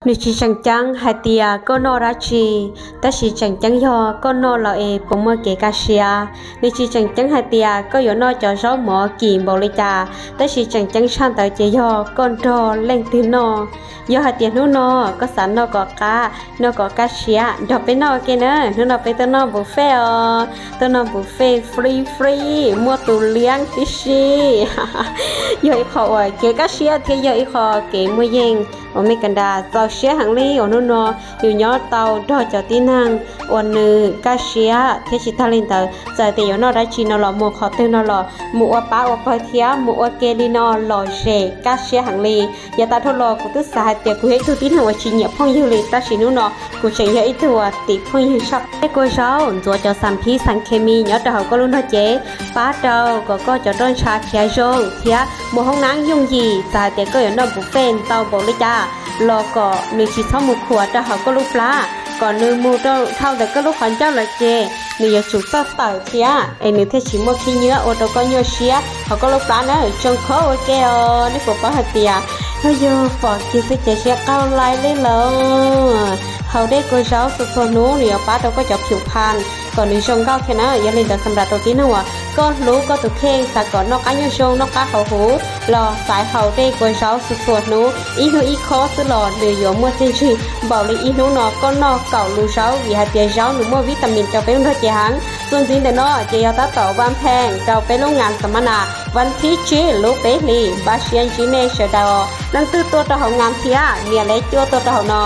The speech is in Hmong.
Nws tsis tseem ceeb hais tias koj noj dab tsi, tab sis tseem ceeb yog koj noj los es puas muaj kev kaj siab. Nws tsis tseem ceeb hais tias koj yuav noj cov zaub mov kim npaum li cas, tab sis tseem ceeb tshaj ntawd ces yog koj nrog leej twg noj. Yog hais tias hnub no koj xav noj kom qab, noj kom kaj siab, nrog peb noj ua ke na. Hnub no peb tuaj noj buffet os, tuaj noj buffet free free, muaj tus liab tib si. Yog ib qho uas kev kaj siab thiab yog ib qho kev muaj yeej uas me ka ndas txaus siab heev li uas hnub no yus nyob tau nrog cov tib neeg uas nws kaj siab thiab tsis tag li ntawd, txawm tias yuav noj dab tsi no los mus qhov twg no los mus ua pab ua pawg thiab mus ua ke li no los zem kaj siab heev li. Yav tas dhau los kuv twb xav hais tias kuv yog ib tug tib neeg uas tsis nyiam phooj ywg li, tab sis hnub no kuv tseem yog ib tug uas tim phooj ywg tshaj. Tej kua zaub ntxuav cov xas phib xas khes mis nyob rau hauv koj lub nrog cev, pab rau kom koj cov roj ntsha khiav zoo thiab mus hoob nab yooj yim. Txawm hais tias koj yuav noj buffet ntau npaum li cas los kom nws tsis txhob mus khuam rau hauv koj lub plab, kom nws mus rau dhau ntawm koj lub qhov ncauj lawm ces nws yuav tsum txawj tawm thiab es nws thiaj tsis muaj khib nyiab ua rau koj nyuaj siab hauv koj lub plab na. Zoo kho ua ke os, nej puas paub hais tias yog pom kiag xwb ces siab qaug lais li lawm. Haus dej kua zaub txhua txhua hnub nws yuav pab rau koj cov phiu phas kom nws zoo nkauj thiab na. Yog li ntawd xam lam rau tib neeg uas koj hlub koj tus kheej, xav kom noj qab nyob zoo noj qab hauv huv los xaiv haus dej kua zaub txhua txhua hnub ib hnub ib khob xwb los nws yuav muaj txiaj ntsig npaum li ib hnub no koj noj kaum lus zaub, vim hais tias zaub nws muaj vitamin rau peb lub nrog cev heev. Txuas ntxiv ntawm no ces yog tab tom vaj pheej rau peb lub ngas xam ma nas vaj thib tsib lub peb hlis. Npaj siab ntsib nej sawv daws, leej twg tuaj rau hauv ngas thiab nias lej cuaj tuaj rau hauv no.